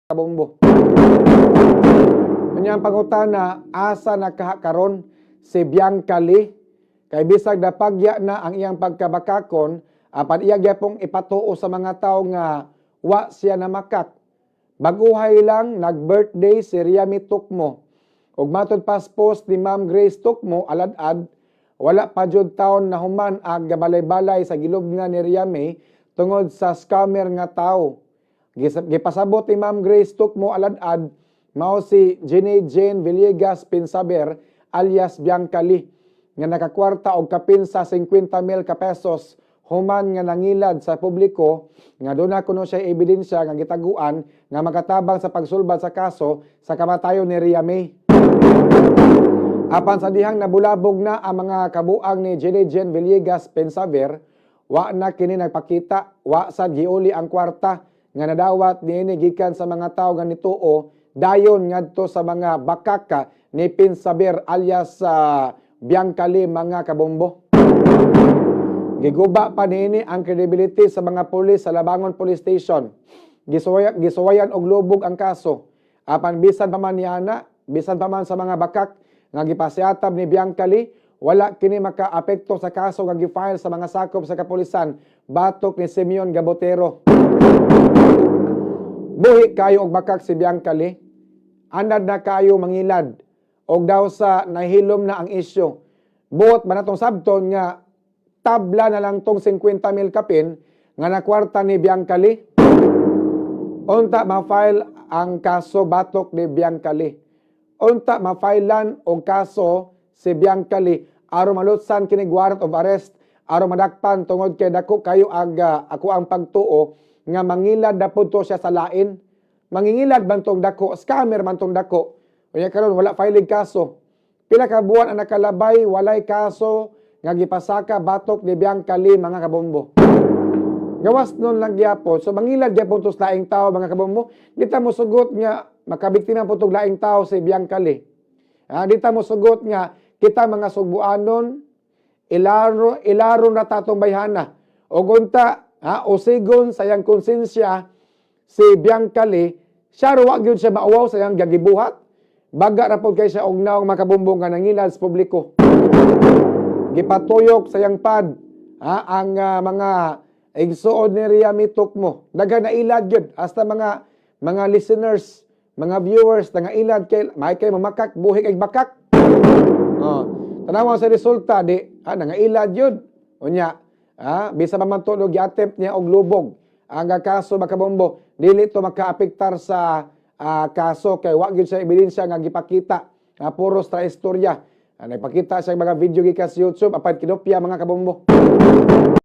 Kabombo. Unya ang pangutana, asa na kaha karon si Bianca Lee? Kay bisag napagya na ang iyang pagkabakakon, apan iya gyapong ipatuo sa mga tawo nga wa siya namakak. Baguhay lang nag-birthday si Riami Tukmo. Ug matod pas post ni Ma'am Grace Tukmo alad-ad, wala pa jud taon nahuman ang gabalay-balay sa gilubngan ni Riami tungod sa scammer nga tawo. Gipasabot ni Ma'am Grace Tukmo alad-ad, mao si Jenny Jane Villegas Pinsaber alias Bianca Lee nga nakakwarta og kapin sa 50 mil ka pesos human nga nangilad sa publiko nga doon na kuno siya ebidensya nga gitaguan nga makatabang sa pagsulbad sa kaso sa kamatayon ni Ria May. Apan sa dihang nabulabog na ang mga kabuang ni Jenny Jane Villegas Pensaver, wa na kini nagpakita, wa sad giuli ang kwarta nga nadawat niini gikan sa mga tawo nga nituo dayon ngadto sa mga bakaka ni Pensaver alias sa Bianca Lee, mga kabombo. Giguba pa niini ang credibility sa mga pulis sa Labangon Police Station. Gisuwayan og lubog ang kaso. Apan bisan pa man niana, bisan pa man sa mga bakak nga gipasiatab ni Bianca Lee, wala kini makaapekto sa kaso nga gi-file sa mga sakop sa kapulisan batok ni Simeon Gabotero. Buhi kayo og bakak si Bianca Lee. Anad na kayo mangilad og daw sa nahilom na ang isyu. Buot ba natong sabton nga tabla na lang tong 50 mil kapin nga nakwarta ni Bianca Lee? Unta ma-file ang kaso batok ni Bianca Lee. Unta ma-filean og kaso si Bianca Lee aron malutsan kini warrant of arrest, aron madakpan, tungod kay dako kayo aga ako ang pagtuo nga mangilad na pud to siya sa lain. Mangingilad man tong dako, scammer man tong dako. Unya karon wala filing kaso. Pila ka buwan ang nakalabay, walay kaso nga gipasaka batok ni Bianca Lee, mga kabombo. Gawas nun lang gyapon. So mangilad gyapon to sa laing tao, mga kabombo. Di ta mo sugot nga makabiktima po tong laing tao si Bianca Lee. Ah, di ta mo sugot nga kita mga Sugbuanon ilaro ilaro na tatong bayhana. O gunta ha, usigon sa iyang konsensya si Bianca Lee, siya ra wa gyud siya mauwaw sa iyang gagibuhat. Baga ra pod kay siya og naong, mga kabombo, nga nangilad sa publiko. Gipatuyok sa iyang pad ha, ang mga igsuon ni Ria Mitok mo. Daghan na ilad gyud, hasta mga listeners, mga viewers nga ilad kay may kay mamakak, buhi kay bakak. Oh, tanawa sa resulta di ha, nangailad yun. Unya, ha, bisa pa man to gi-attempt niya og lubog ang kaso, mga kabombo, dili to makaapektar sa kaso kay wa gyud siya ebidensya nga gipakita. Puros tra istorya. Nagpakita siya mga video gikan sa YouTube apan kinopya, mga kabombo.